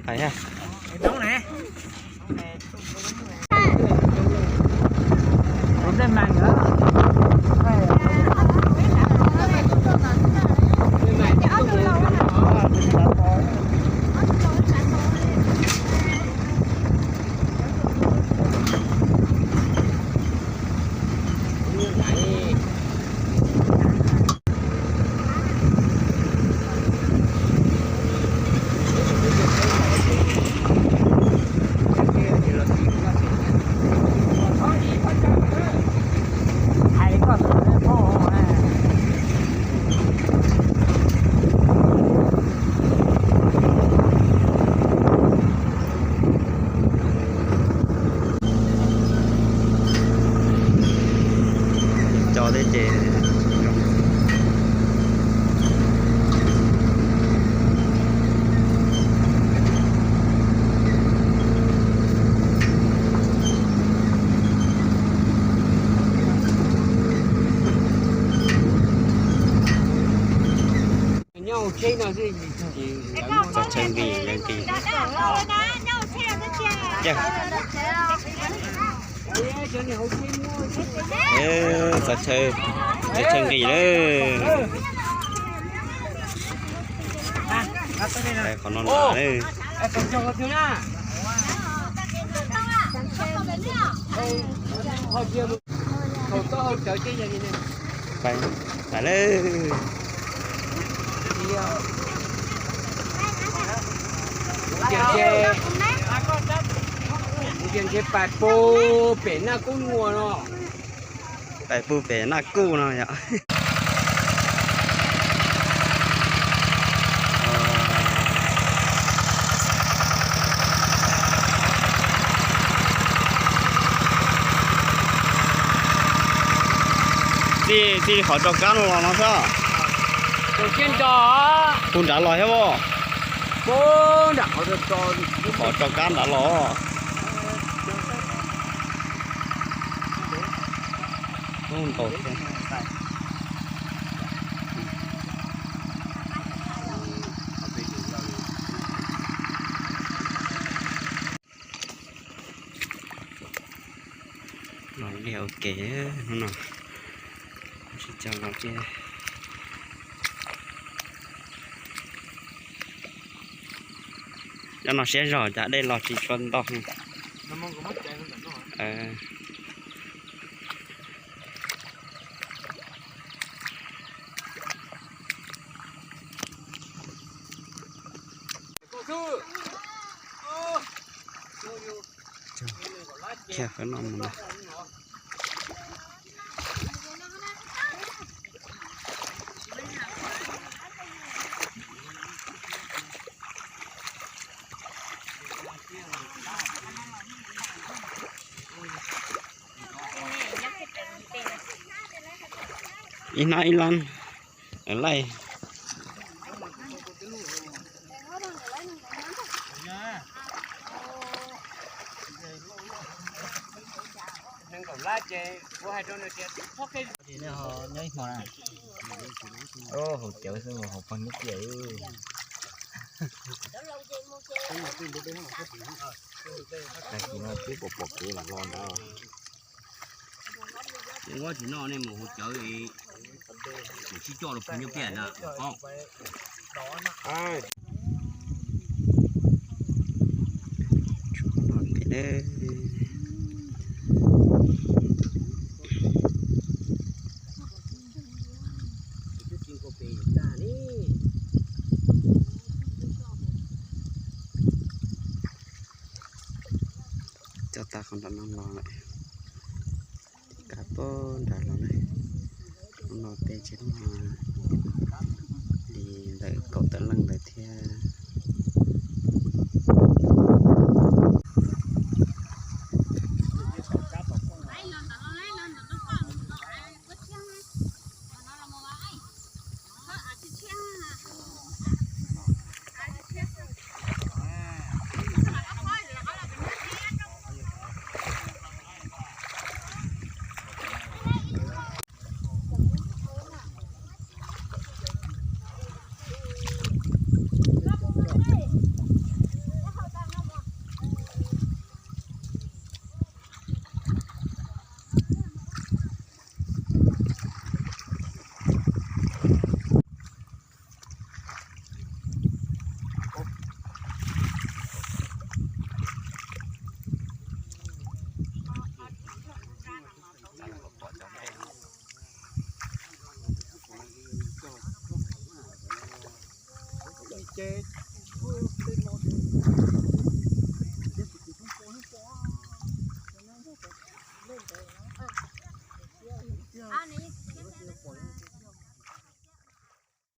Pais ha. Cov thiab ces Txog chaw nqis lawv nqis. Txog chaw, txog chaw nqis lawm. Qhov no lawm. Pais lawm. Kuv tias ntshe pais puag pem Naj Kuj Muas no. Pais puag pem Naj Kuj no yom. Txij, txij qhov rov qab no los no xwb. Puag nrad los thiab os. Qhov rov qab nrad los. Ub, ntaus thiab. Los liaj ua ke hnub no, tsis tso los thiab. Cov no siab zog cas dej los tsis tshua ntau. Kiag qhov no mus na. Ib hnab ib lab laij. Haus cawv xwb mas haus pog nub kiag. Tag kis no twb pom pom kev los los ntawd. Ua tsis noj nej mus haus cawv, kuv sib coj rau pog nub kiag na. Coj tag qhov nram no los lawm, kav puag nrad los na. Hnub no peb tseem li ntawm kaum tawm leej ntawd thiab. ces